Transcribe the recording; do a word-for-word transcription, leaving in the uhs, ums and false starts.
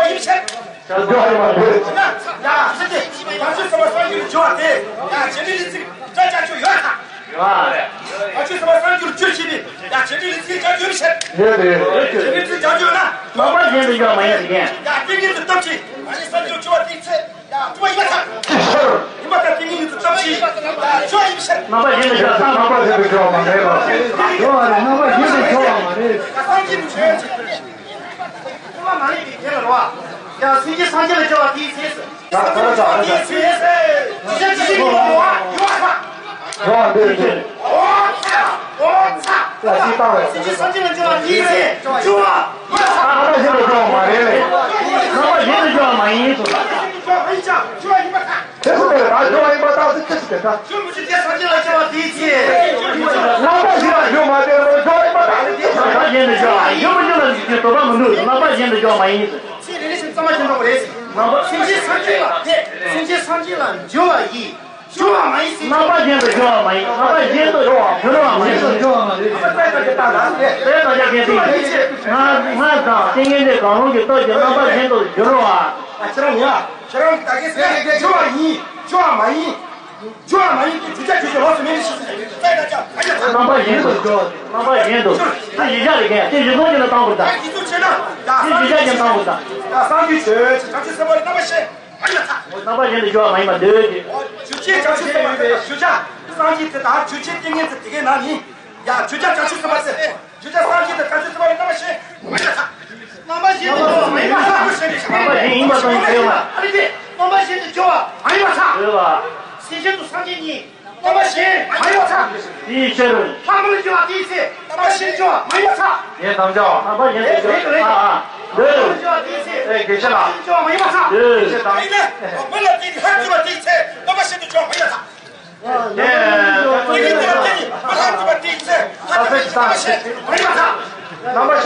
ཡིན་ཕྱིར། ཡ་ཡིན་མ་རེད། ན་ཡ་ཕྱིར་ཏེ། བྱང་ཆུབ་སེམས་དཔའ་སངས་རྒྱས་ལ་སྦྱོར་བ་དེ་ཡ་བྱེད་འབྲེལ་ལས་ཚིག་སྒྲ་ཅན་ཆོས་ཡོད་ད། ཡོད་རེད། བྱང་ཆུབ་སེམས་དཔའ་སངས་རྒྱས་ལ་སྦྱོར་བྱེད་པའི་ཡ་བྱེད་འབྲེལ་ལས་ཚིག་སྒྲ་ཡོད་ཕྱིར། ཡོད་རེད། བྱེད་འབྲེལ་ཚིག་སྒྲ་ཡོད་ན། རྣམ་པ་གཞན་དུ་སྦྱོར་བ་མ་ཡིན་ཟེར་མཁན། ཡ་ཏིང་ངེ་འཛིན་སྟོབས་ཆེ། ཡ་ནི་སངས་རྒྱས་ལ་སྦྱོར་བ་དེའི་ཚེ། ཡ་སྤྲོས་པ་ཡིན་པར་ཐལ། ཅི་ཕྱིར། ཡིན་པར་ཐལ། ཏིང་ངེ་འཛིན་སྟོབས་ཆེ། ཡ་སྦྱོར་བ་ཡིན་ཕྱིར། རྣམ་པ་གཞན་དུ་སྦྱོར་བ། རྣམ་པ་གཞན་དུ་སྦྱོར་བ་མ་རེད་ལ། སྦྱོར་བ་རེད། རྣམ་པ་གཞན་དུ་སྦྱོར་བ་མ་རེད། ཡ་སངས་རྒྱས་ཀྱི་ཆོས་ཅན། ཐོག་མ་མ་རིག་པའི་དེ་ལ་རོ། ཡང་སེམས་ཅན་སངས་རྒྱས་ལ་སྦྱོར་བ་དེའི་ཚེ། ད་ད་ད་ད། དེའི་ཚེ། དེ་ཚེ་ཇི་ཞིག་གི་ངོ་བོ་ཡོད་པ། ཡོད་པ་འདོད་ཅིང་། ཨོ་ཚ། ཨོ་ཚ། ལ་ཅི་ལྟ་བས། སེམས་ཅན་སངས་རྒྱས་ལ་སྦྱོར་བ་དེའི་ཚེ་སྦྱོར་བ་ཡོད་པ། རྣམ་པ་གཞན་དུ་སྦྱོར་བ་མ་རེད་ལས། རྣམ་པ་གཞན་དུ་སྦྱོར་བ་མ་ཡིན་ཟེར། སྦྱོར་བ་ཡིན་ཀྱང་སྦྱོར་བ་ཡིན་པར་ཐལ། དེ་སུ་དེ་ལ་སྦྱོར་བ་ཡིན་པར་ཐལ་ཟེར། ཅི་ཞིག་དེ་ལྟར། སྦྱོར་མི་ཆོག་སྟེ་སངས་རྒྱས་ལ་སྦྱོར་བ་དེའི་ཚེ། རྣམ་པ་གཞན་ལ་སྦྱོར་མ་དེ་ལ་སྦྱོར་བ་ཡིན་པར་ཐལ་ཟེར། རྣམ་པ་གཞན་དུ་སྦྱོར་བ་ཡིན་པར་འགྱུར་ལ་འཇུག་པའི་དོགས་པ་མི་འདུག་རྣམ་པ་གཞན་དུ་སྦྱོར་མ་ཡིན་ཟེར། ཚིག་རེ་རེ་བཞིན་གཙང་མ་བྱེད་འགྲོ་བ་རེད། རྣམ་པ་སེམས་ཅན་སངས་རྒྱས་ལ་དེ། སེམས་ཅན་སངས་རྒྱས་ལ་སྦྱོར་བ་ཡིན། སྦྱོར་བ་མ་ཡིན་ཟེར། རྣམ་པ་གཞན་དུ་སྦྱོར་བ་མ་ཡིན། རྣམ་པ་གཞན་དུ་སྦྱོར་བ་མ་ཡིན། རྣམ་པ་གཞན་དུ་སྦྱོར་བ་མ་ཡིན། དེ་ལྟར་ཀྱང་དེ་ཡིན། ང་ང་དང་ཏིང་ངེ་འཛིན་གང་རུང་གི་སྟོབས་ཀྱིས་རྣམ་པ་གཞན་དུ་སྦྱོར་བ། ཨ་ཁྱེད་རང་ཡ། ཁྱེད་རང་གི་ད་གིན་ཟེར་ཡ་གི་སྦྱོར་བ་ཡིན། སྦྱོར་བ་མ་ཡིན། སྦྱོར་བ་མ་ཡིན་ཏེ། བརྗོད་བྱ་རྗོད་བྱེད་ལོགས་སུ་མེད་པའི་ཕྱིར་ཟེར། རྣམ་པ་གཞན་དུ་སྦྱོར། རྣམ་པ་གཞན་དུ། དེ་གཞི་བཞག་རེ་གན་དེ་གཞི་བཟུང་བྱས་ན་བཏང་དགོས་ད། ད་གཞི་བཞག་བྱས་ན་བཏང་དགོས་ད། ད་སངས་རྒྱས་ཆོས་ཅན། བྱང་ཆུབ་སེམས་དཔའ་ལ་རྣམ་པ་གཞན་མ་ཡིན་པར་ཐལ། རྣམ་པ་གཞན་དུ་སྦྱོར་བ་མ་ཡིན་པར་འདོད་ཅིང་། རྗོད་བྱེད་བྱང་ཆུབ་སེམས་དཔའ་ཡིན་པས། བརྗོད་བྱ་སངས་རྒྱས་དེ་དང་རྗོད་བྱེད་ཏིང་ངེ་འཛིན་དེ་གའི་ནང་ནས། ཡ་བརྗོད་བྱ་བྱང་ཆུབ་སེམས་དཔའ་ཟེར། བརྗོད་བྱ་སངས་རྒྱས་དང་བྱང་ཆུབ་སེམས་དཔའ་ལ་རྣམ་པ་གཞན་མ་ཡིན་པར་ཐལ། རྣམ་པ་གཞན་དུ་སྦྱོར་བ་མ་ཡིན་པར་ཐལ། རྣམ་པ་གཞན་ཡིན་པར་སྟོན་པའི་ཚེ་ཡོད་ལ། ཨ་ནི་དེ་རྣམ་པ་གཞན་དུ་སྦྱོར་བ་མ་ཡིན་པར་ཐལ། ཡོད་ལ། སེམས་ཅན་དུ་སངས་རྒྱས་ཉིད། རྣམ་པ་གཞན་མ་ཡིན་པར་ཐལ། དེའི་ཕྱིར། ལྷག་མ་ལ་སྦྱོར་བ་དེའི་ཚེ། རྣམ་པ་གཞན་སྦྱོར་བ་མ་ཡིན་པར་ཐལ། ངས་དམ་བཅའ་བ། རྣམ་པ་གཞན་དུ་སྦྱོར་བ། ཨ་ཨ། འདོད། ལྷག་མ་ལ་སྦྱོར་བ་དེའི་ཚེ། ཨེ་དགེ་བཤེས་ལགས། རྣམ་པ་གཞན་སྦྱོར་བ་མ་ཡིན་པར་ཐལ། འདོད། དེ་ཡིན་ན་མི་ལ་དེ་ལྷག་སྦྱོར་བ་དེའི་ཚེ། རྣམ་པ་གཞན་དུ་སྦྱོར་བ་མ་ཡིན་པར་ཐལ། ངས་དེ་ཡིན་ན་དེ་ནི་མི་ལྷག་སྦྱོར་བ་དེའི་ཚེ། ལྷག་སྦྱོར་བ་དེའི་ཚེ། རྣམ་པ་གཞན་སྦྱོར་བ་མ་ཡིན་པར་ཐལ། རྣམ་པ་གཞན།